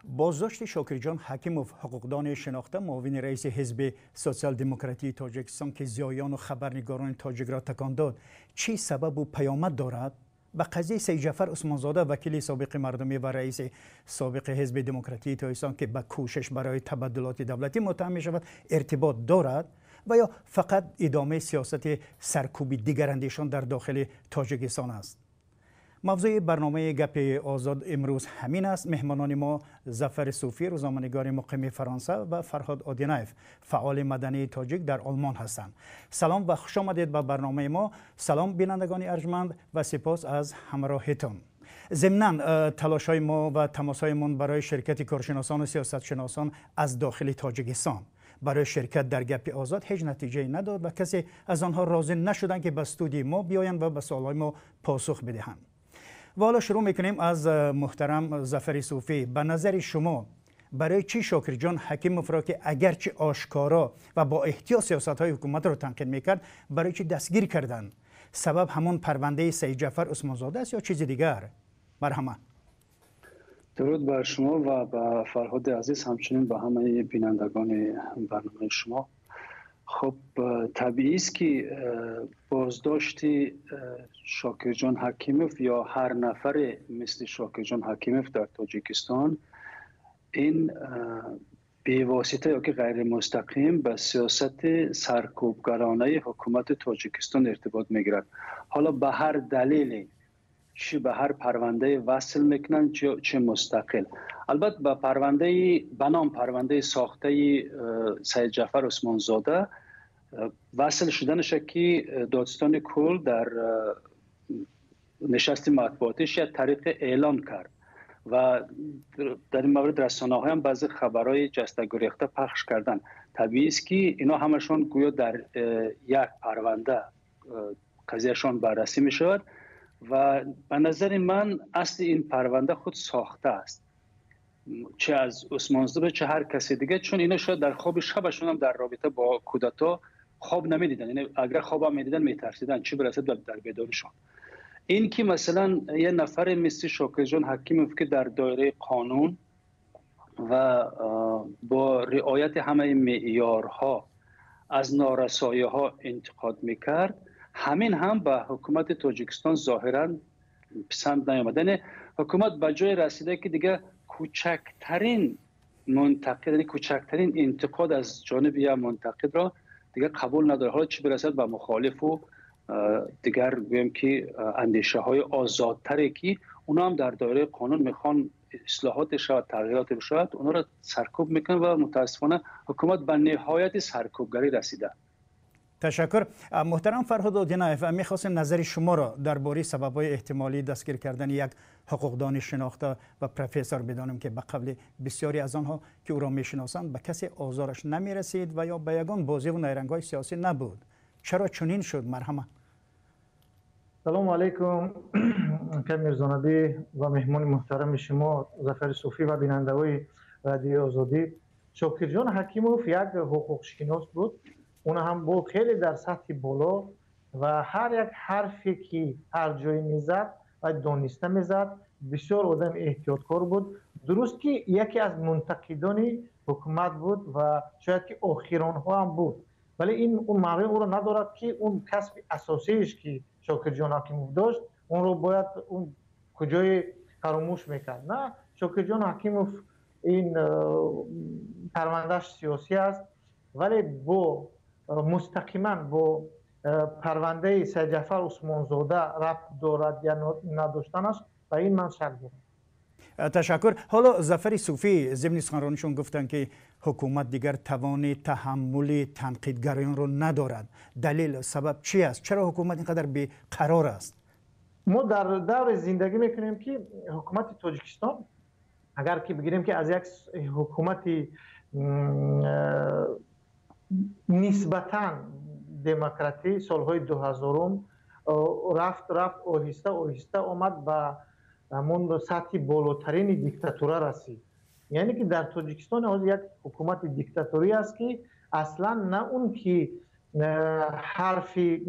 Боздошти Шокирҷон Ҳакимов, ҳуқуқдони шинохта, муовини раиси ҳизби Сотсиал-демократии Тоҷикистон, ки зиёёну хабарнигорони тоҷикро такон дод, чӣ сабабу паёмад дорад? Ба қазияи Саидҷафар Усмонзода, вакили собиқи мардумӣ ва раиси собиқи ҳизби демократии Тоҷикистон, ки ба кӯшиш барои табаддулоти давлатӣ муттаҳам мешавад, иртибот дорад ва ё фақат идомаи сиёсати саркӯби дигарандешон дар дохили Тоҷикистон аст? Мавзӯи барномаи Гапи Озод имрӯз ҳамин аст. Меҳмонони мо Зафари Суфӣ, рӯзноманигори муқими Фаронса, ва Фарҳод Одинаев, фаъоли мадании тоҷик дар Олмон ҳастанд. Салом ва хуш омадед ба барномаи мо. Салом, бинандагони арҷманд, ва сипос аз ҳамроҳитон. Зимнан талошҳои мо ва тамосҳоямон барои ширкати коршиносону сиёсатшиносон аз дохили Тоҷикистон барои ширкат дар Гапи Озод ҳеҷ натиҷае надод ва касе аз онҳо розӣ нашуданд, ки ба студияи мо биёянд ва ба суолҳои мо посух бидиҳанд. Ва ҳоло шурӯъ мекунем аз муҳтарам Зафари Суфӣ. Ба назари шумо, барои чӣ Шокирҷон Ҳакимовро, ки агарчи ошкоро ва бо эҳтиёт сиёсатҳои ҳукуматро танқид мекард, барои чӣ дастгир карданд? Сабаб ҳамон парвандаи Саидҷафар Усмонзода аст ё чизи дигар? Марҳамат. Дуруд бар шумо ва ба Фарҳоди азиз, ҳамчунин ба ҳамаи бинандагони барномаи шумо. Хуб, табиист, ки боздошти Шокирҷон Ҳакимов ё ҳар нафаре мисли Шокирҷон Ҳакимов дар Тоҷикистон ин бевосита ё ки ғайримустақим ба сиёсати саркӯбгаронаи ҳукумати Тоҷикистон иртибот мегирад. Ҳоло ба ҳар далеле, чӣ ба ҳар парвандае васл мекунанд, чӣ мустақил. Албатта, ба парвандаи ба ном парвандаи сохтаи Саидҷафар Усмонзода васл шуданаша, ки додситони кул дар нишасти матбуотиш як тариқе эълон кард ва дар ин маврид расонаҳоям баъзе хабарҳои ҷастагурехта пахш карданд. Табиист, ки ино ҳамашон гӯё дар як парванда қазияшон баррасӣ мешавад ва ба назари ман асли ин парванда худ сохта аст, чӣ аз Усмонзода, чӣ ҳар каси дига, чун ино шояд дар хоби шабашон ҳам дар робита бо кудато хоб намедиданд. Яъне агар хобам медиданд, метарсиданд, чӣ бирасад дар бедоришон. Ин ки масалан як нафаре мисли Шокирҷон Ҳакимов, ки дар доираи қонун ва бо риояти ҳамаи меъёрҳо аз норасоиҳо интиқод мекард, ҳамин ҳам ба ҳукумати Тоҷикистон зоҳиран писанд наёмад. Яъне ҳукумат ба ҷое расида, ки дигар кӯчактарин мунтақид, яъне кӯчактарин интиқод аз ҷониби як мунтақидро дигар қабул надорад, ҳоло чӣ бирасад ба мухолифу дигар, гӯем ки, андешаҳои озодтаре, ки اونا هم در دایره قانون میخوان اصلاحات شود، تغییرات بشود، اونا را سرکوب میکنن و متاسفانه حکومت به نهایت سرکوبگری رسیده. تشکر. محترم فرهاد اودینایف، میخواستیم نظر شما را درباره سبب‌های احتمالی دستگیر کردن یک حقوقدان شناخته و پروفسور بدانیم که به قول بسیاری از آنها که او را میشناسند، به کسی آزارش نمیرسید و یا به یگان بازی و نیرنگ‌های سیاسی نبود. چرا چنین شد؟ مرحمت. سلام علیکم که میرزانبی و مهمان محترم شما ظفر صوفی و بیننده‌های رادیو آزادی. شاکرجان حکیموف یک حقوق شناس بود، اون هم بود خیلی در سطح بالا و هر یک حرفی که هر جایی میزد و دانسته میزد، بسیار آدم احتیاطکار بود. درست که یکی از منتقدان حکومت بود و شاید که آخرانها هم بود، ولی این اون معنی او رو ندارد که اون کسب اساسیش که شاکرجان حکیموف داشت، اون رو باید اون کجای فراموش میکرد. نه، شاکرجان حکیموف این پروندهش سیاسی است، ولی با مستقیما با پرونده سید جعفر عثمانزاده ربط دارد یا نداشتنش، و این من شک دارم. تشکر. حالا ظفر صوفی ضمن سخنرانیشون گفتن که حکومت دیگر توان تحمل تنقیدگران رو ندارد. دلیل، سبب چی است؟ چرا حکومت اینقدر بیقرار است؟ ما در دور زندگی میکنیم که حکومت تاجیکستان، اگر که بگیریم که از یک حکومت نسبتاً دموکراتی سالهای 2000 رفت رفت آهسته آهسته آمد به همون سطح بالاترین دیکتاتورا رسید. یعنی که در تاجیکستان حاضر یک حکومت دیکتاتوری است که اصلا نه اون که حرفی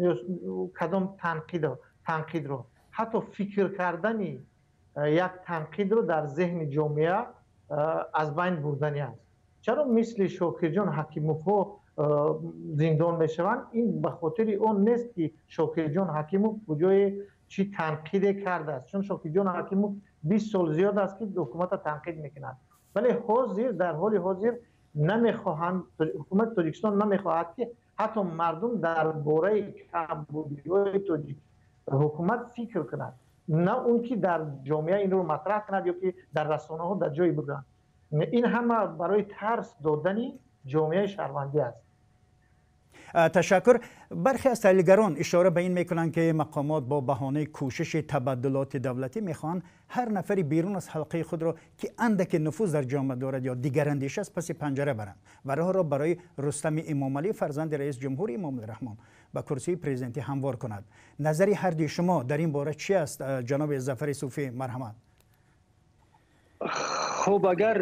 کدام تنقید رو، حتی فکر کردن یک تنقید رو در ذهن جامعه аз байн бурдани аст. Чаро мисли Шокирҷон Ҳакимовҳо зиндон мешаванд? Ин ба хотири он нест, ки Шокирҷон Ҳакимов куҷое чӣ танқиде кардааст, чун Шокирҷон Ҳакимов 20 сол зиёд аст, ки ҳукуматро танқид мекунад. Вале ҳозир, дар ҳоли ҳозир намехоҳанд, ҳукумати Тоҷикистон намехоҳад, ки ҳатто мардум дар бораи камбудиҳои тоҷик ҳукумат фикр кунад, на он ки дар ҷомеа инро матраҳ кунад ё ки дар расонаҳо дар ҷое бигӯянд. Ин ҳама барои тарс додани ҷомеаи шаҳрвандӣ аст. Ташаккур. Бархе аз таҳлилгарон ишора ба ин мекунанд, ки мақомот бо баҳонаи кӯшиши табаддулоти давлатӣ мехоҳанд ҳар нафари берун аз ҳалқаи худро, ки андаке нуфуз дар ҷомеа дорад ё дигарандеш аст, паси панҷара баранд ва роҳро барои Рустами Эмомалӣ, фарзанди раис ҷумҳур Эмомалӣ Раҳмон, ба курсии президентӣ ҳамвор кунад. Назари ҳардуи шумо дар ин бора чи аст? Ҷаноби Зафари Суфӣ, марҳамат. Хуб, агар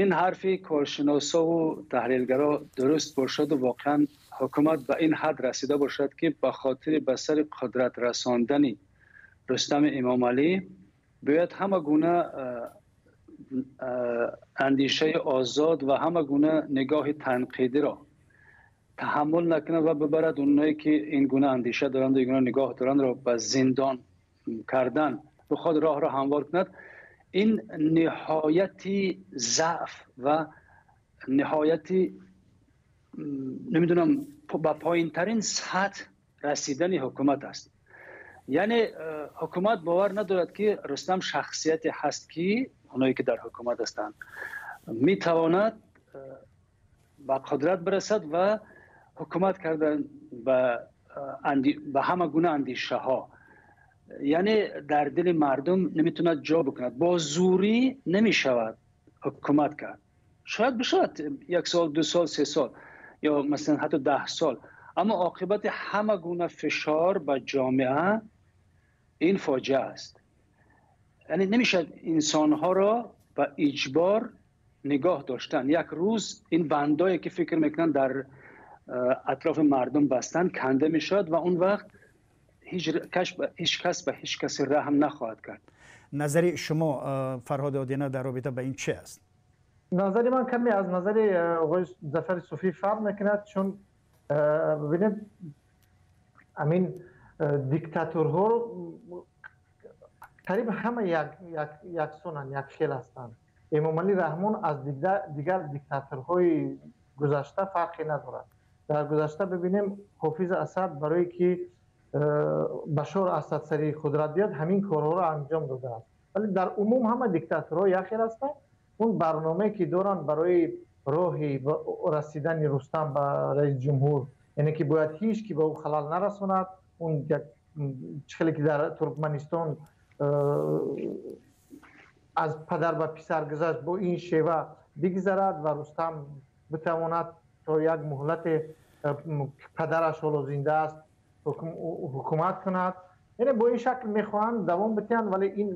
ин ҳарфи коршиносову таҳлилгаро дуруст бошаду воқеан ҳукумат ба ин ҳад расида бошад, ки ба хотири ба сари қудрат расондани Рустами Эмомалӣ бояд ҳама гуна андешаи озод ва ҳама гуна нигоҳи танқидиро таҳаммул накунад ва бибарад оное ки ин гуна андеша доранд, ин гуна нигоҳ дорандро ба зиндон кардан бихоҳад роҳро ҳамвор кунад, ин ниҳояти заъф ва ниҳояти, намедонам, ба поинтарин сатҳ расидани ҳукумат аст. Яъне ҳукумат бовар надорад, ки Рустам шахсияте ҳаст, ки оное ки дар ҳукумат ҳастанд, метавонад ба қудрат бирасад ва ҳукумат кардан ба ҳама гуна андешаҳо, яъне дар дили мардум наметавонад ҷо бикунад. Бо зӯрӣ намешавад ҳукумат кард. Шояд бишавад як сол, 2 сол, 3 сол ё масалан ҳатто 10 сол, аммо оқибати ҳама гуна фишор ба ҷомеа ин фоҷиа аст. Яъне намешавад инсонҳоро ба иҷбор нигоҳ доштан. Як рӯз ин бандое ки фикр мекунанд дар атрофи мардум бастанд, канда мешавад ва он вақт ҳеҷ кас ба ҳеҷ касе раҳм нахоҳад кард. Назари шумо, Фарҳод Одина, дар робита ба ин чи аст? Назари ман каме аз назари оғои Зафари Суфӣ фарқ мекунад, чун бибинед, ҳамин диктаторҳо қариб ҳама яксонанд, якхел ҳастанд. Эмомалӣ Раҳмон аз дигар диктаторҳои гузашта фарқе надорад. Дар гузашта бибинем, Ҳофиз Асад барое ки Башор Асад сари қудрат биёд, ҳамин корҳоро анҷом додааст. Вале дар умум ҳама диктаторҳо якхел ҳастанд. Он барномае ки доранд барои роҳи расидани Рустам ба раис ҷумҳур, яъне ки бояд ҳеҷ ки ба ӯ халал нарасонад. Он як чӣ хеле ки дар Туркманистон аз падар ба писар гузашт, бо ин шева бигзарад ва Рустам битавонад то як муҳлате, падараш ҳоло зинда аст, ҳукумат кунад. Яъне бо ин шакл мехоҳанд давом бидиҳанд. Вале ин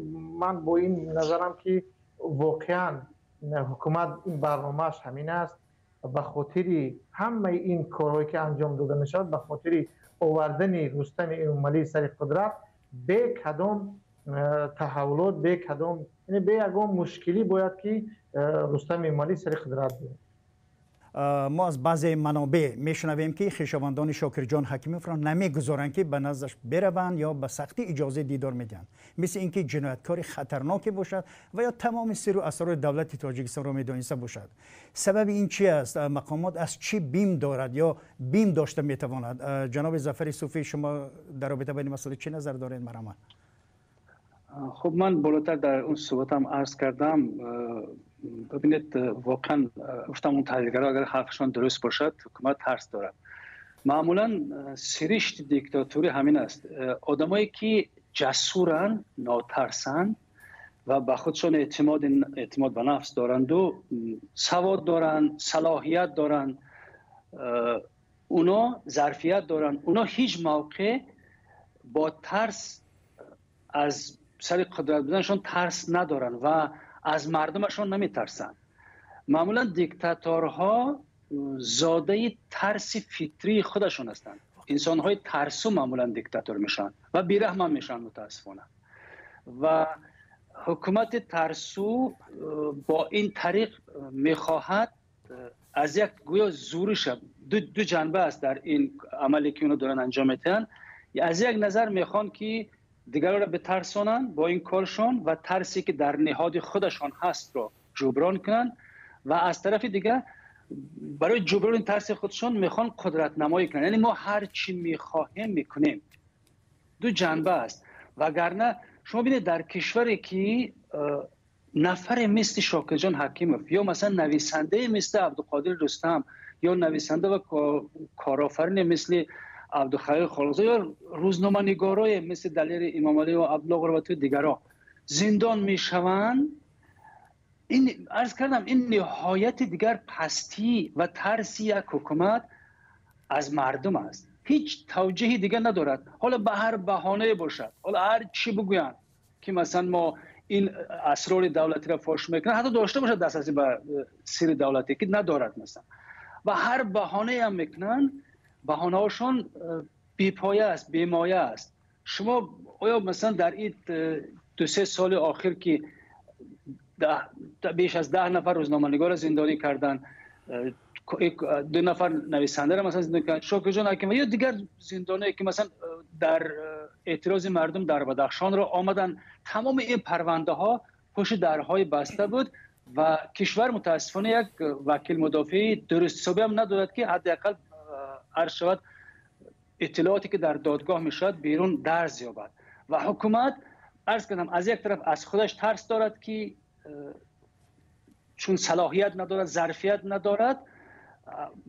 ман бо ин назарам, ки воқеан ҳукумат ин барномааш ҳамин аст, ба хотири ҳамаи ин корҳое ки анҷом дода мешавад, ба хотири овардани Рустами Эмомалӣ сари қудрат бе кадом таҳаввулот, бе кадом, яъне бе ягон мушкилӣ бояд ки Рустами Эмомалӣ сари қудрат биёяд. Мо аз баъзе манобеъ мешунавем, ки хешовандони Шокирҷон Ҳакимовро намегузоранд, ки ба наздаш бираванд ё ба сахтӣ иҷозаи дидор медиҳанд, мисли ин ки ҷинояткори хатарноке бошад ва ё тамоми сирру асрори давлати Тоҷикистонро медониста бошад. Сабаби ин чи аст? Мақомот аз чӣ бим дорад ё бим дошта метавонад? Ҷаноби Зафари Суфӣ, шумо дар робита ба ин масъала чӣ назар доред? Марҳамат. Хуб, ман болотар дар он суҳбатам арз кардам. Бибинед, воқеан гуфтам, он таҳлилгаро агар ҳарфашон дуруст бошад, ҳукумат тарс дорад. Маъмулан сиришти диктатурӣ ҳамин аст: одамое ки ҷасуранд, нотарсанд ва ба худшон эътимод ба нафс доранду савод доранд, салоҳият доранд, уно зарфият доранд, уно ҳеҷ мавқеъ бо тарс аз сари қудрат буданашон тарс надоранд ва аз мардумашон наметарсанд. Маъмулан диктаторҳо зодаи тарси фитрии худашон ҳастанд. Инсонҳои тарсу маъмулан диктатор мешаванд ва бераҳмам мешаванд, мутаассифона. Ва ҳукумати тарсу با این طریق میخواهد از یک گویا زورش، دو جنبه است در این عملی که اونا دارن انجام میدن. از یک نظر میخوان که دیگران را بترسانن با این کارشون و ترسی که در نهاد خودشان هست رو جبران کنن، و از طرف دیگه برای جبران ترس خودشون میخوان قدرت نمایی کنن. یعنی ما هر چی میخواهیم میکنیم. دو جنبه است. وگرنه شما ببینید در کشوری که نفر مثل شاکرجان حکیموف یا مثلا نویسنده مثل عبدالقادر رستم یا نویسنده و کارآفرین مثل عبدالخلیل خالقزاده یا روزنامه‌نگارای مثل دلیر امامعلی و عبدالله غربتی و دیگران زندان میشوند، این عرض کردم این نهایت دیگر پستی و ترسی یک حکومت از مردم است. هیچ توجیه دیگر ندارد. حالا به هر بهانه باشد، حالا هر چی بگویند که مثلا ما این اسرار دولتی را فاش میکنن، حتی داشته باشد دسترسی به سر دولتی که ندارد مثلا، و هر بهانه هم میکنن، بهانه هاشون بیپایه است، بیمایه است. شما آیا مثلا در این 2-3 سال آخر که بیش از 10 نفر روزنامه‌نگار زندانی کردن، 2 نفر نویسنده را مثلا زندانی کردن، شاکرجان حکیموف یا دیگر زندانی که مثلا در اعتراض مردم در بدخشان را آمدن، تمام این پرونده ها پشت درهای بسته بود و کشور متاسفانه یک وکیل مدافع درست حسابی هم ندارد که حداقل عرض شود اطلاعاتی که در دادگاه میشود بیرون درز یابد. و حکومت عرض کردم از یک طرف از خودش ترس دارد که چون صلاحیت ندارد، ظرفیت ندارد،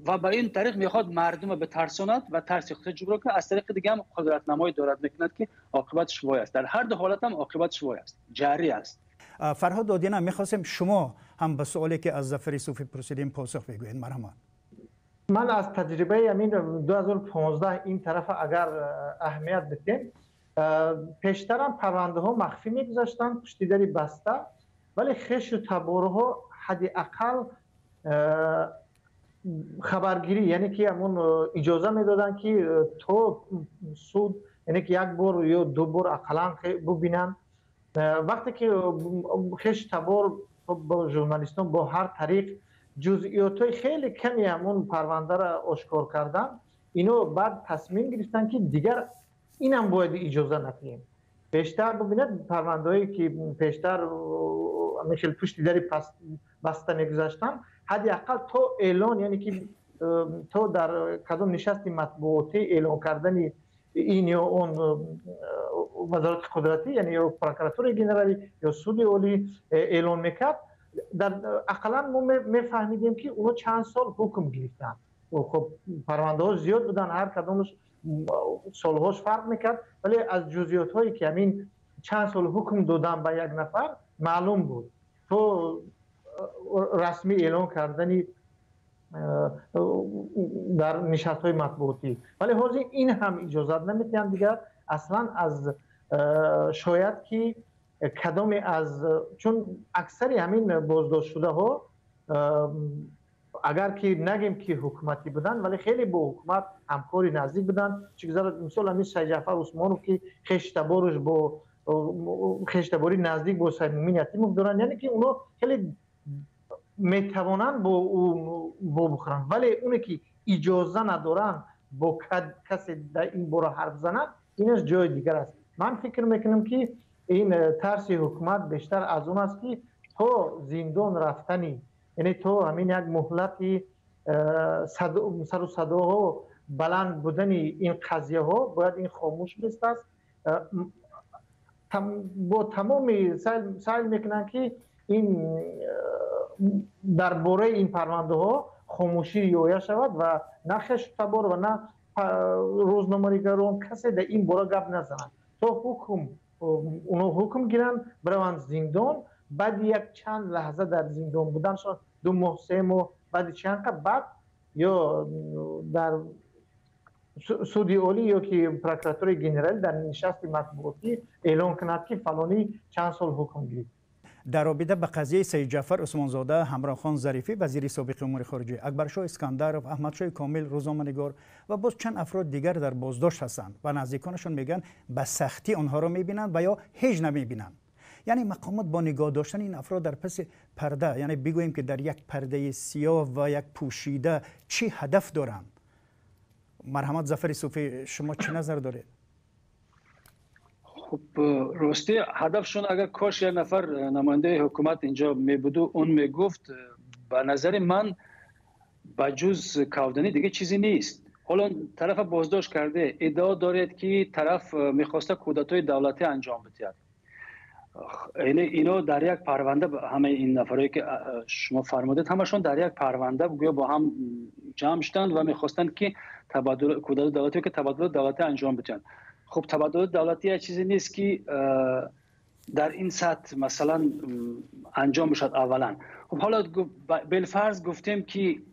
و به این طریق میخواد مردم رو بترساند و ترس خود جبران کنه. از طریق دیگه هم قدرت نمایی دارد میکند که عاقبتش وای است. در هر دو حالت هم عاقبتش وای است، جری است. فرهاد آدینه، میخواستم شما هم به سوالی که از ظفر صوفی پرسیدیم پاسخ بگویید. مرحمت. من از تجربه همین 2015 این طرف اگر اهمیت بدیم، پیشتر هم پرونده ها مخفی میگذاشتن پشت دری بسته، ولی خش و تبارها حداقل خبرگیری، یعنی که همون اجازه میدادن که تو سود، یعنی که یک بار یا دو بار اقلا ببینن. وقتی که خش تبار با ژورنالیستان با هر طریق جزئیات خیلی کمی همون پرونده را آشکار کردن، اینو بعد تصمیم گرفتن که دیگر اینم باید اجازه ندیم. بیشتر ببینید پرونده‌هایی که پیشتر میخیل پشت دری بسته میگذاشتن، حداقل تا اعلان، یعنی که تا در کدام نشست مطبوعاتی اعلان کردن این یا اون وزارت قدرتی، یعنی یا پروکراتور گنرالی یا سود عالی اعلان میکرد، در اقلا ما میفهمیدیم که اونا چند سال حکم گرفتن. خب پرونده ها زیاد بودن، هر کدامش سالهاش فرق میکرد، ولی از جزئیات هایی که همین چند سال حکم دادن به یک نفر معلوم بود. تو رسمی اعلان کردنی در نشست های مطبوعاتی، ولی حاضر این هم اجازت نمیتیم دیگر. اصلا از شاید که کدام از، چون اکثری همین بازداشت شده ها اگر که نگیم که حکومتی بودن، ولی خیلی با حکومت همکاری نزدیک بودن. چه مثال همین سید جعفر عثمانов که خیشتبارش با خیشتباری نزدیک با سید مومن یتیمов دارن، یعنی که اونا خیلی میتوانند با او بخورن، ولی اونی که اجازه ندارن با کسی در این باره حرف زنن، اینش جای دیگر است. من فکر میکنم که این ترس حکومت بیشتر از اون است که تا زندان رفتنی، یعنی تا همین یک مهلتی سر و صداها بلند بودن این قضیه ها باید این خاموش بست است. با تمام سعی میکنن که این درباره این پرونده ها خاموشی رعایت شود و نه خویشتبار و نه روزنامه‌نگاران کسی در این باره گپ نزنند تا حکم اونا حکم گیرن بروند زندان. بعد یک چند لحظه در زندان بودن، شاید 2 ماه 3 ماه، بعد چند بعد یا در سود عالی یا که پروکراتور گنرال در نشست مطبوعاتی اعلان کند که فلانی چند سال حکم گرفت. در رابطه به قضیه سید جعفر عثمانزاده، همراهخان ظریفی وزیر سابق امور خارجه، اکبرشاه اسکندرов، احمدشاه کامل روزنامه‌نگار و باز چند افراد دیگر در بازداشت هستند و نزدیکانشون میگن به سختی آنها را میبینند و یا هیچ نمیبینند. Яъне мақомот бо нигоҳ доштани ин афрод дар паси парда, яъне бигӯем ки дар як пардаи сиёҳ ва як пӯшида, чӣ ҳадаф доранд? Марҳамат, Зафари Суфӣ, шумо чӣ назар доред? Хуб, рости ҳадафшон, агар кош як нафар намояндаи ҳукумат инҷо мебуду он мегуфт. Ба назари ман, ба ҷуз кавданӣ дига чизе нест. Ҳоло тарафа боздошт карде, иддао доред, ки тараф мехоста кудатои давлатӣ анҷом бидиҳад. Ино дар як парванда, ҳамаи ин нафарое, ки шумо фармудед, ҳамашон дар як парванда гӯё бо ҳам ҷамъ шуданд ва мехостанд, ки кудатои давлатӣ, ки табаддули давлатӣ анҷом бидиҳанд. Хуб, табаддули давлатӣ як чизе нест, ки дар ин сатҳ, масалан, анҷом бишавад аввалан. Хуб, ҳоло белфарз гуфтем, ки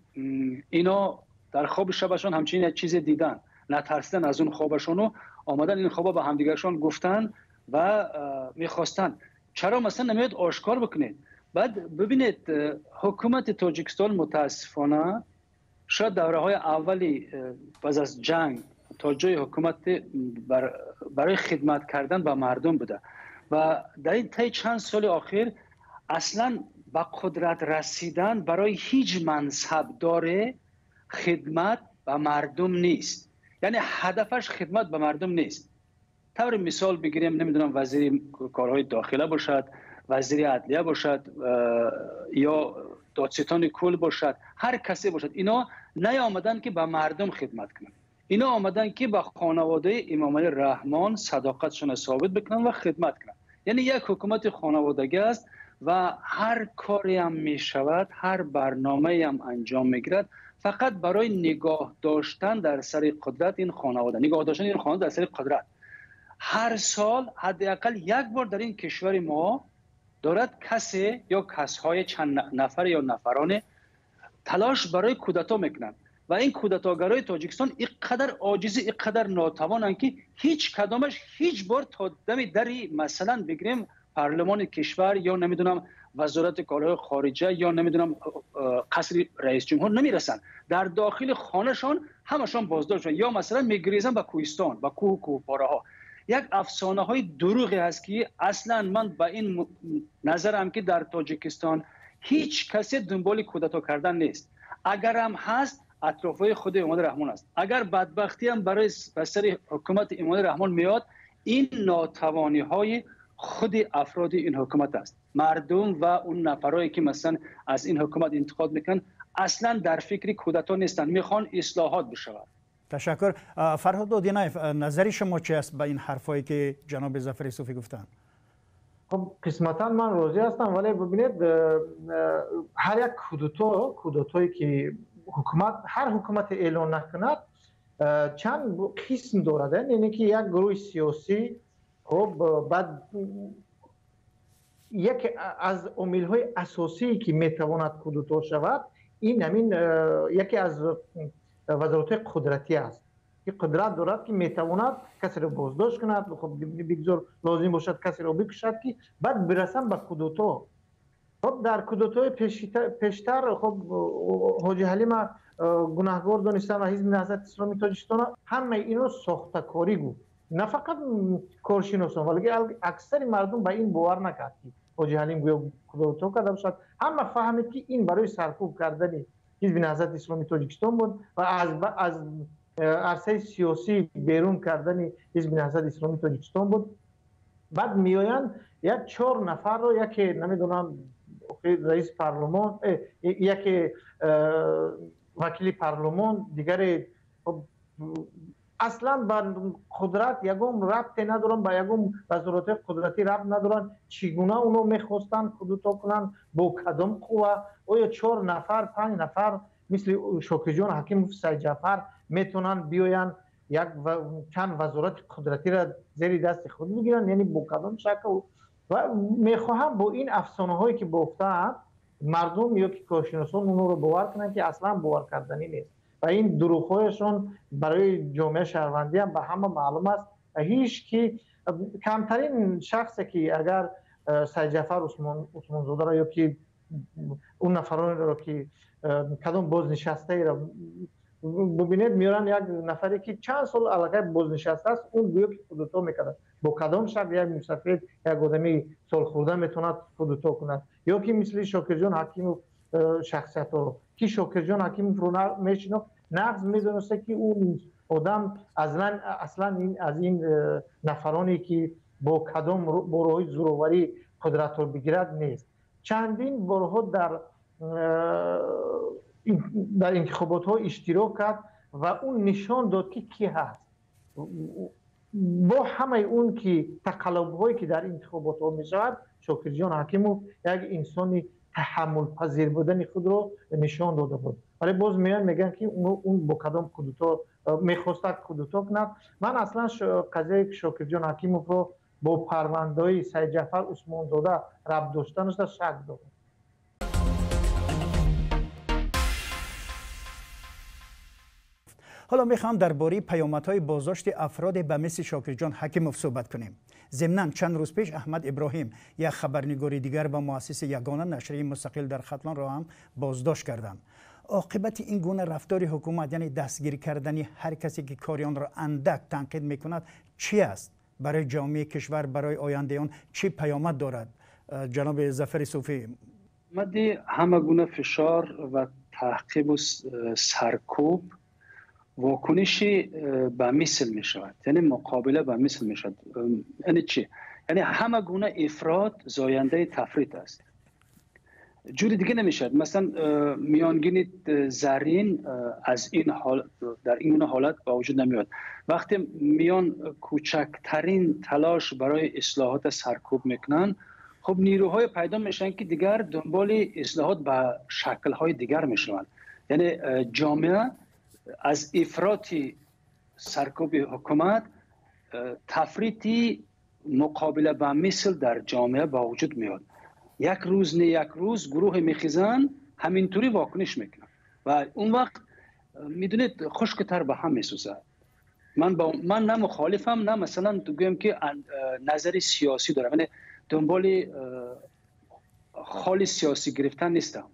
ино дар хоби шабашон ҳамчунин як чизе дидан, натарсидан аз он хобашону омадан ин хоба ба ҳамдигаршон гуфтан ва мехостанд. Чаро, масалан, намеояд ошкор бикунед? Баъд бибинед, ҳукумати Тоҷикистон, мутаассифона, шояд давраҳои аввали пас аз ҷанг то ҷои ҳукумат барои хидмат кардан ба мардум буда ва дар ин таи чанд соли охир аслан ба қудрат расидан барои ҳеҷ мансабдоре хидмат ба мардум нест, яъне ҳадафаш хидмат ба мардум нест. Таври мисол бигирем, намедонам, вазири корҳои дохила бошад, вазири адлия бошад ё додситони кул бошад, ҳар касе бошад, ино наомаданд, ки ба мардум хидмат кунанд. Ино омаданд, ки ба хонаводаи Эмомалӣ Раҳмон садоқатшонро собит бикунанд ва хидмат кунанд. Яъне як ҳукумати хонаводагӣ аст ва ҳар кореам мешавад, ҳар барномаеам анҷом мегирад, фақат барои нигоҳ доштан дар сари қудрат ин хонавода, нигоҳ доштан ин хонавода дар сари қудрат. Ҳар сол ҳадди ақал як бор дар ин кишвари мо дорад касе ё касҳои чанд нафар ё нафароне талош барои кудато мекунанд ва ин кудатогарои Тоҷикистон ин қадар оҷизӣ, ин қадар нотавонанд, ки ҳеҷ кадомаш ҳеҷ бор то дами дари, масалан, бигирем, парлумони кишвар ё, намедонам, вазорати корҳои хориҷа ё, намедонам, қасри раисҷумҳур намерасанд. Дар дохили хонашон ҳамашон боздошт шуданд ё, масалан, мегирезанд ба кӯҳистон, ба кӯҳу кӯҳпораҳо. Як афсонаҳои дурӯғе ҳаст, ки аслан ман ба ин назарам, ки дар Тоҷикистон ҳеҷ касе дунболи кудато кардан нест. Агарам ҳаст, атрофҳои худи Эмомалӣ Раҳмон аст. Агар бадбахтиам барои ба сари ҳукумати Эмомалӣ Раҳмон меояд, ин нотавониҳои худи афроди ин ҳукумат аст. Мардум ва он нафарое, ки, масалан, аз ин ҳукумат интиқод мекунанд, аслан дар фикри кудато нестанд, мехоҳанд ислоҳот бишавад. Ташаккур. Фарҳод Одинаев, назари шумо чи аст ба ин ҳарфҳое, ки ҷаноби Зафари Суфӣ гуфтанд? Хуб, қисматан ман розӣ ҳастам, вале бибинед, ҳар як кудатое ки ҳукумат, ҳар ҳукумате эълон накунад, чанд қисм дорад. Яъне ки як гурӯҳи сиёсӣ, хуб, баъд яке аз омилҳои асосие, ки метавонад кудато шавад, ин ҳамин яке аз вазоратҳои қудратӣ аст, ки қудрат дорад, ки метавонад касеро боздошт кунад, хуб, бигзор лозим бошад, касеро бикушад, ки баъд бирасанд ба кудато. Хуб, дар кудатои пештар, хуб, Ҳоҷи Ҳалима гунаҳгор донистан ва Ҳизби Наҳзати Исломии Тоҷикистон, ҳамаи инро сохтакорӣ гуфт. На фақат коршиносон, вале аксари мардум ба ин бовар накард, ки Ҳоҷи Ҳалим гӯё кудато карда бошад. Ҳама фаҳмид, ки ин барои саркӯб кардани Ҳизби Наҳзати Исломии Тоҷикистон буд ва аз арсаи сиёсӣ берун кардани Ҳизби Наҳзати Исломии Тоҷикистон буд. Баъд меоянд як чор нафарро, яке, намедонам, раиси парлумон, яке вакили парлумон, дигаре аслан ба қудрат ягон рабте надоранд, ба ягон вазоратҳои қудратӣ рабт надоранд. Чӣ гуна оно мехостанд кудато кунанд, бо кадом қувва? Оё чор нафар, панҷ нафар мисли Шокирҷон Ҳакимов, Сайдҷафар метавонанд биёянд, як чанд вазорати қудратиро зери дасти худ бигиранд? Яъне бо кадом шакл? Ва мехоҳам бо ин афсонаҳое, ки бофтаанд, мардум ё ки коршиносон онҳоро бовар кунанд, ки аслан боваркарданӣ нест ва ин дурӯғҳояшон барои ҷомеаи шаҳрвандӣ ҳам ба ҳама маълум аст. Ва ҳеҷ ки, камтарин шахсе, ки агар Сайдҷафар Усмонзодаро ё ки он нафаронеро, ки кадом бознишастаеро Бубинед, меоранд як нафаре ки чанд сол аллакай бознишаста аст, он гӯё ки кудуто мекард. Бо кадом шакл як мусафед, як одами солхӯрда метавонад кудуто кунад? Ё ки мисли Шокирҷон Ҳакимов шахсиятҳоро, ки Шокирҷон Ҳакимовро мешинохт, нағз медониста ки ӯ одам аслан аз ин нафароне ки бо кадом бо роҳи зӯроварӣ қудратро бигирад нест. Чандин борҳо дар интихоботҳо иштирок кард ва ӯ нишон дод ки кӣ ҳаст. Бо ҳамаи он ки тақаллубҳое ки дар интихоботҳо мешавад, Шокирҷон Ҳакимов як инсони таҳаммулпазир будани худро нишон дода буд. Вале боз меоянд мегӯянд ки он бо кадом кудуто мехостад кудуто кунад. Ман аслан қазияи Шокирҷон Ҳакимовро бо парвандаҳои Сайидҷафар Усмонзода рабт доштанашда шак дорам. Ҳоло мехоҳам дар бораи паёмадҳои боздошти афроде ба мисли Шокирҷон Ҳакимов суҳбат кунем. Зимнан чанд рӯз пеш Аҳмад Иброҳим, як хабарнигори дигар ба муассиси ягона нашрияи мустақил дар Хатлонро ҳам боздошт карданд. Оқибати ин гуна рафтори ҳукумат, яъне дастгир кардани ҳар касе ки кори онро андак танқид мекунад, чӣ аст? Барои ҷомеаи кишвар, барои ояндаи он чӣ паёмад дорад? Ҷаноби Зафари Суфӣ. Мадди ҳама гуна фишор ва таъқибу саркӯб واکنشی به مثل می شود، یعنی مقابله به مثل می شود. یعنی چی؟ یعنی همه گونه افراط زاینده تفریط است. جوری دیگه نمیشد. مثلا میانگین زرین از این حال در این گونه حالت با وجود نمیاد. وقتی میان کوچکترین تلاش برای اصلاحات سرکوب میکنن، خب نیروهای پیدا میشن که دیگر دنبال اصلاحات به شکل‌های دیگر میشوند. یعنی جامعه از افراط سرکوب حکومت تفریطی مقابله با مثل در جامعه با وجود میاد. یک روز نه یک روز گروه میخیزن همینطوری واکنش میکنن و اون وقت میدونید خشکتر به هم میسوزد. من نه مخالفم، نه مثلا گویم که نظر سیاسی دارم، یعنی دنبال خال سیاسی گرفتن نیستم.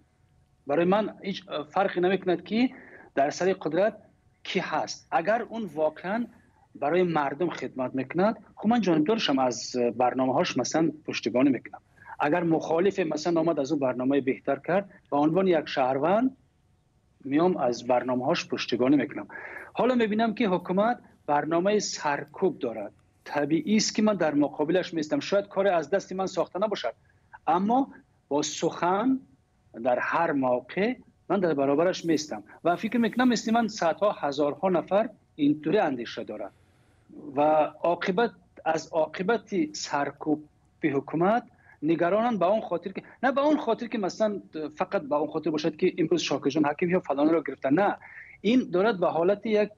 برای من هیچ فرقی نمیکند که در سر قدرت کی هست. اگر اون واقعا برای مردم خدمت میکند، خب من جانبدارشم، از برنامه هاش مثلا پشتیبانی میکنم. اگر مخالف مثلا آمد از اون برنامه بهتر کرد، به عنوان یک شهروند میام از برنامه هاش پشتیبانی میکنم. حالا میبینم که حکومت برنامه سرکوب دارد. طبیعی است که من در مقابلش میستم. شاید کار از دست من ساخته نباشد، اما با سخن در هر موقع من در برابرش میستم و فکر میکنم مثل من صدها هزارها نفر اینطوری اندیشه دارند و عاقبت از عاقبت سرکوب به حکومت نگرانند. به اون خاطر که نه به اون خاطر که مثلا فقط به اون خاطر باشد که امروز شاکرجان حکیم یا فلان را گرفتن، نه، این دارد به حالت یک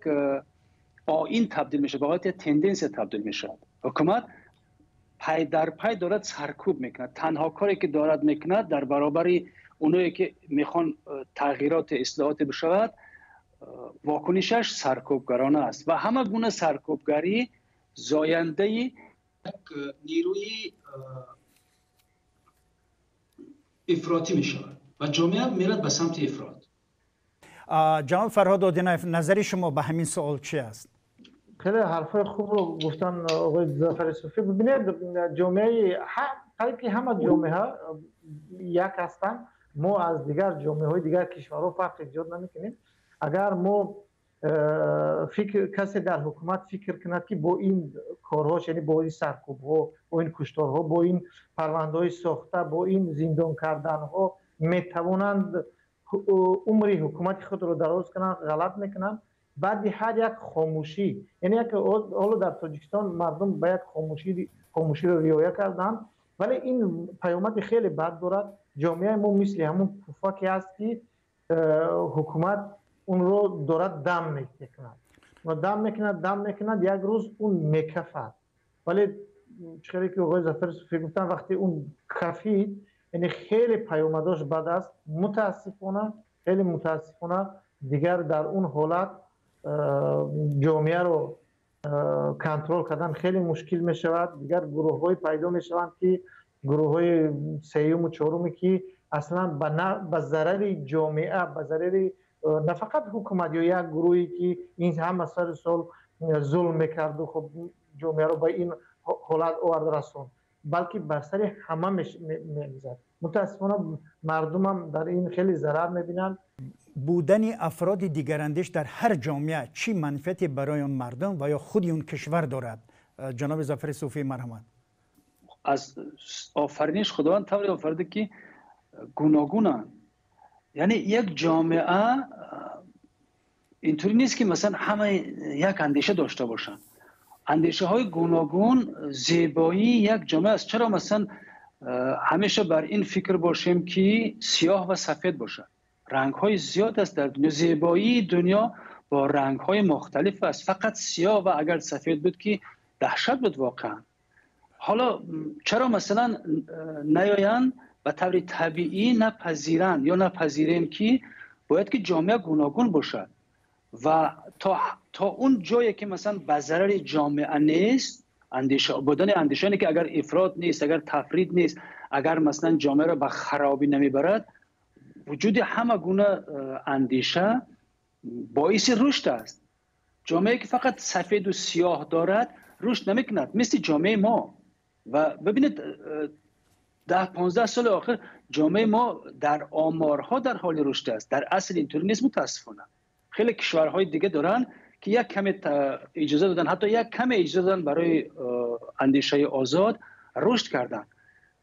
آیین تبدیل میشه، به حالت یک تندنس تبدیل میشه. حکومت پای در پای دارد سرکوب میکند. تنها کاری که دارد میکند در برابر اونایی که میخوان تغییرات اصلاحات بشود، واکنشش سرکوبگرانه است و همه گونه سرکوبگری زاینده یک نیروی افراطی میشود و جامعه میرد به سمت افراط. جناب فرهاد آدینایف، نظر شما به همین سوال چی است؟ خیلی حرفای خوب رو گفتن آقای ظفر صوفی. ببینید، جامعه قریب که همه جامعه ها یک هستند. ما از دیگر جامعه های دیگر کشورها فرق ایجاد نمیکنیم. اگر ما فکر کسی در حکومت فکر کند که با این کارهاش، یعنی با این سرکوب ها، با این کشتارها، با این پرونده های ساخته، با این زندان کردن ها میتوانند عمر حکومت خود را دراز کنند، غلط میکنند. بعد هر یک خاموشی، یعنی یک حالا در تاجیکستان مردم به یک خاموشی را رعایت کردند، ولی این پیامد خیلی بد دارد. جامعه ما مثل همون پفکی است که حکومت اون رو دارد دم میکند و دم میکند، دم میکند، یک روز اون میکفد. ولی چیزی که آقای ظفر صوفی گفتن، وقتی اون کفید، یعنی خیلی پیامداش بد است. متاسفانه، خیلی متاسفانه دیگر در اون حالت جامعه رو کنترل کردن خیلی مشکل میشود. دیگر گروه های پیدا میشوند که گروه های سیوم و چهارمی که اصلا به ضرر جامعه، به ضرر На фақат ҳукумат ё як гурӯҳе ки ин ҳама сари сол зулм мекарду хуб ҷомеаро ба ин ҳолат оварда расонд, балки бар сари ҳама мезад. Мутаассифона, мардумам дар ин хеле зарар мебинанд. Будани афроди дигарандеш дар ҳар ҷомеа чӣ манфиате барои он мардум ва ё худи он кишвар дорад? Ҷаноби Зафари Суфӣ, марҳамат. Аз офариниш Худованд тавре офарида, ки гуногунанд. Яъне як ҷомеа интури нест, ки масалан ҳама як андеша дошта бошанд. Андешаҳои гуногун зебоии як ҷомеа аст. Чаро масалан ҳамеша бар ин фикр бошем, ки сиёҳ ва сафед бошад? Рангҳои зиёд аст дар дунё. Зебоии дунё бо рангҳои мухталиф аст. Фақат сиёҳ ва агар сафед буд, ки даҳшат буд воқеан. Ҳоло чаро масалан наёянд, ба таври табиӣ напазиранд ё напазирем, ки бояд ки ҷомеа гуногун бошад ва то он ҷое ки масалан ба зарари ҷомеа нест, андеша будани андешане ки агар ифрот нест, агар тафрит нест, агар масалан ҷомеаро ба харобӣ намебарад, вуҷуди ҳама гуна андеша боиси рушд аст. Ҷомеае ки фақат сафеду сиёҳ дорад, рушд намекунад, мисли ҷомеаи мо. Ва бибинед, 10-15 соли охир ҷомеаи мо дар оморҳо дар ҳоли рушд аст, дар асл интури нест, мутаассифона. Хеле кишварҳои дига доранд, ки як каме иҷоза доданд, ҳатто як каме иҷоза доданд барои андешаи озод, рушд карданд.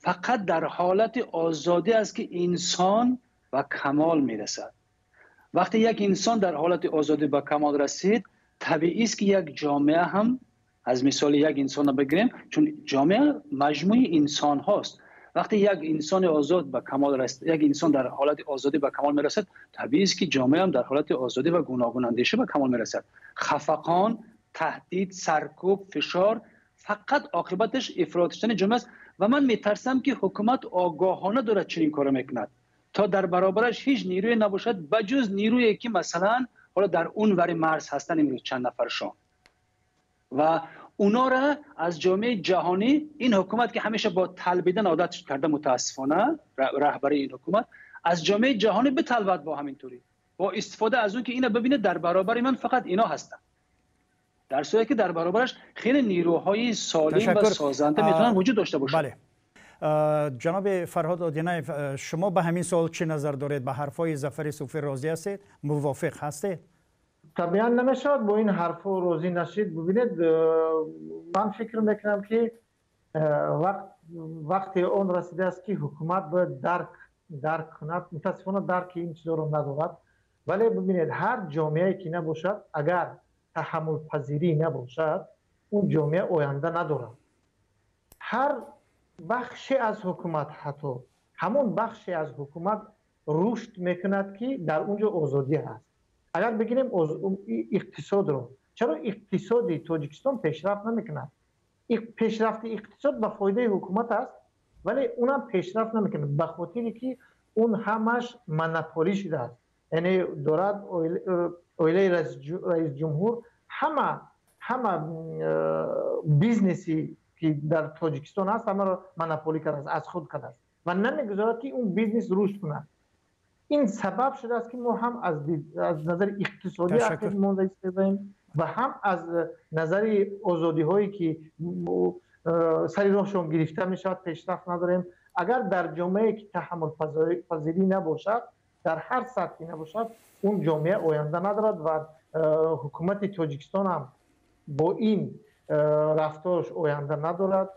Фақат дар ҳолати озодӣ аст, ки инсон ба камол мерасад. Вақте як инсон дар ҳолати озодӣ ба камол расид, табиист, ки як ҷомеа ҳам, аз мисоли як инсонро бигирем, чун ҷомеа маҷмӯи инсонҳост, вақте як инсони озод ба камол расид, як инсон дар ҳолати озодӣ ба камол мерасад, табиист, ки ҷомеа ҳам дар ҳолати озодӣ ва гуногунандешӣ ба камол мерасад. Хафақон, таҳдид, саркӯб, фишор фақат оқибаташ ифрот шудани ҷомеа аст. Ва ман метарсам, ки ҳукумат огоҳона дорад чунин корро мекунад, то дар баробараш ҳеҷ нерӯе набошад, ба ҷуз нерӯе ки масалан ҳоло дар он вари марз ҳастанд имрӯз чанд нафаршон ва унора аз ҷомеаи ҷаҳонӣ. Ин ҳукумат, ки ҳамеша бо талбидан одат карда, мутаассифона, раҳбарии ин ҳукумат аз ҷомеаи ҷаҳонӣ биталбад, бо ҳамин тури, бо истифода аз он ки ина бибинед, дар баробари ман фақат ино ҳастанд, дар сурате ки дар баробараш хеле нерӯҳои солим ва созанда метавонанд вуҷуд дошта бошанд. Бале, ҷаноби Фарҳод Одинаев, шумо ба ҳамин суол чӣ назар доред? Ба ҳарфҳои Зафари Суфӣ розӣ ҳастед, мувофиқ ҳастед? Табиан намешавад бо ин ҳарфҳо розӣ нашид. Бубинед, ман фикр мекунам, ки вақте он расидааст, ки ҳукумат бояд дарк кунад. Мутаассифона, дарки ин чизоро надорад. Вале бубинед, ҳар ҷомеае ки набошад, агар таҳаммулпазирӣ набошад, он ҷомеа оянда надорад. Ҳар бахше аз ҳукумат, ҳатто ҳамон бахше аз ҳукумат рушд мекунад, ки дар он ҷо озодӣ ҳаст. Агар бигирем иқтисодро, чаро иқтисоди Тоҷикистон пешрафт намекунад? Пешрафти иқтисод ба фоидаи ҳукумат аст, вале унам пешрафт намекунад, ба хотире ки он ҳамаш монополӣ шудааст. Яъне дорад оилаи раисҷумҳур ҳама бизнеси ки дар Тоҷикистон ҳаст, ҳамаро монополӣ кардааст, аз худ кардааст ва намегузорад, ки он бизнес рушд кунад. Ин сабаб шудааст, ки мо ҳам аз назари иқтисодӣ ақиб монда истодаем ва ҳам аз назари озодиҳое, ки сари роҳшон гирифта мешавад, пешрафт надорем. Агар дар ҷомеае ки таҳаммулпазирӣ набошад, дар ҳар сатҳе набошад, он ҷомеа оянда надорад ва ҳукумати Тоҷикистон ҳам бо ин рафтораш оянда надорад.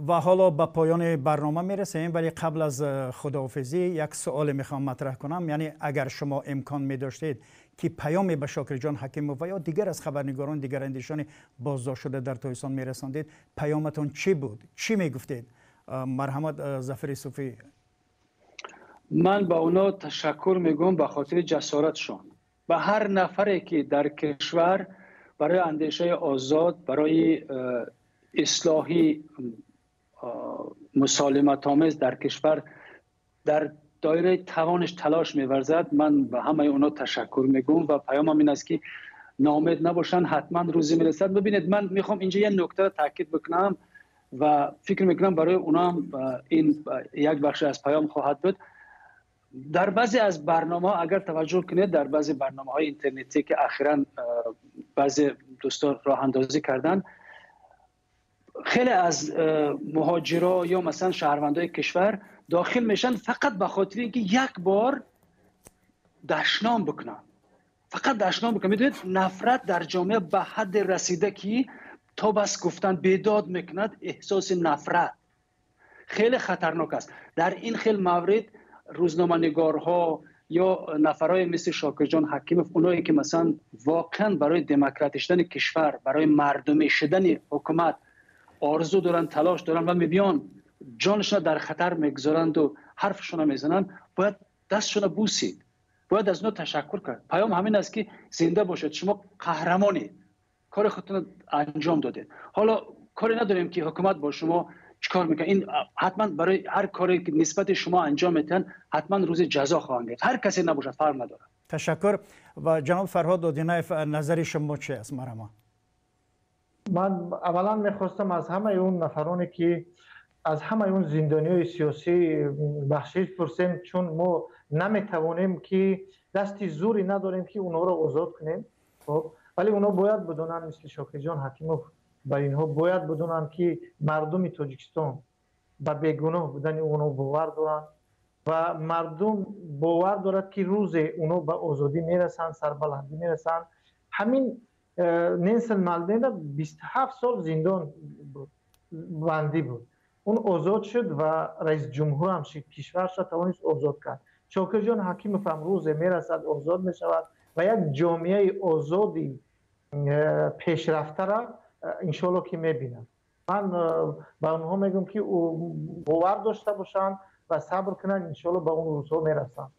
Ва ҳоло ба поёни барнома мерасем, вале қабл аз худоҳофизӣ як суоле мехоҳам матраҳ кунам. Яъне агар шумо имкон медоштед, ки паёме ба Шокирҷон Ҳакимов ва ё дигар аз хабарнигорон, дигарандешони боздоштшуда дар Тоҷикистон мерасондед, паёматон чӣ буд, чӣ мегуфтед? Марҳамат, Зафари Суфӣ. Ман ба онҳо ташаккур мегӯям ба хотири ҷасоратшон. Ба ҳар нафаре ки дар кишвар барои андешаи озод, барои ислоҳи мусолиматомез дар кишвар дар доираи тавонаш талош меварзад, ман ба ҳамаи онҳо ташаккур мегӯям ва паёмам ин аст, ки ноумед набошанд, ҳатман рӯзе мерасад. Бибинед, ман мехоҳам инҷа як нуктаро таъкид бикунам ва фикр мекунам, барои онҳо ҳам ин як бахше аз паём хоҳад буд. Дар баъзе аз барномаҳо агар таваҷҷӯҳ кунед, дар баъзе барномаҳои интернетӣ ки охиран баъзе дӯстон роҳандозӣ карданд, хеле аз муҳоҷиро ё масалан шаҳрвандои кишвар дохил мешаванд фақат ба хотири инки як бор дашном бикунанд, фақат дашном бикунанд. Медонед, нафрат дар ҷомеа ба ҳадде расида ки то бас гуфтан бедод мекунад эҳсоси нафрат. Хеле хатарнок аст. Дар ин хел маврид рӯзноманигорҳо ё нафарҳое мисли Шокирҷон Ҳакимов, онҳое ки масалан воқеан барои демократӣ шудани кишвар, барои мардумӣ шудани ҳукумат орзу доранд, талош доранд ва мебиён ҷонашонро дар хатар мегузоранд ва ҳарфашонро мезананд, бояд дастшонро бусид, бояд аз онҳо ташаккур кард. Паём ҳамин аст ки зинда бошед, шумо қаҳрамонед, кори худтонро анҷом додед. Ҳоло коре надорем ки ҳукумат бо шумо чикор мекунад. Ин ҳатман барои ҳар коре ки нисбати шумо анҷом медиҳанд, ҳатман рӯзи ҷазо хоҳанд гирифт. Ҳар касе набошад, фарқ надорад. Ташаккур. Ва ҷаноб Фарҳод Одинаев, назари шумо чи аст? Марҳамат. Ман аввалан мехостам аз ҳамаи он нафароне ки аз ҳамаи он зиндониҳои сиёсӣ бахшиш пурсем, чун мо наметавонем ки дасти зӯре надорем ки онҳоро озод кунем. Хоб, вале онҳо бояд бидонанд, мисли Шокирҷон Ҳакимов, ба инҳо бояд бидонанд ки мардуми Тоҷикистон ба бегуноҳ будани онҳо бовар доранд ва мардум бовар дорад ки рӯзе онҳо ба озодӣ мерасанд, сарбаландӣ мерасанд. Ҳамин Нелсон Мандела 27 сол зиндон буд, бандӣ буд. Он озод шуд ва раиси ҷумҳур ҳам шуд, кишварша тавонист озод кард. Шокирҷон Ҳакимов ҳам рӯзе мерасад, озод мешавад ва як ҷомеаи озоди пешрафтара иншоалло ки мебинад. Ман ба онҳо мегӯям ки бовар дошта бошанд ва сабр кунанд, иншоалло ба он рӯзҳо мерасанд.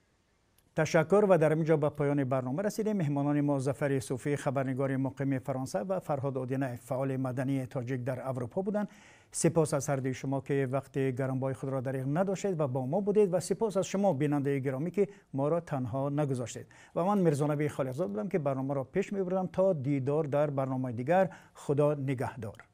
Ташаккур. Ва дар инҷо ба поёни барнома расидем. Меҳмонони мо Зафари Суфӣ, хабарнигори муқими Фаронса, ва Фарҳод Одинаев, фаъоли мадании тоҷик дар Аврупо буданд. Сипос аз ҳар дуи шумо ки вақти гаронбои худро дариғ надоштед ва бо мо будед, ва сипос аз шумо бинандаи гиромӣ ки моро танҳо нагузоштед. Ва ман Мирзонаби Холиқзод будам ки барномаро пеш мебурдам. То дидор дар барномаи дигар, Худо нигаҳдор.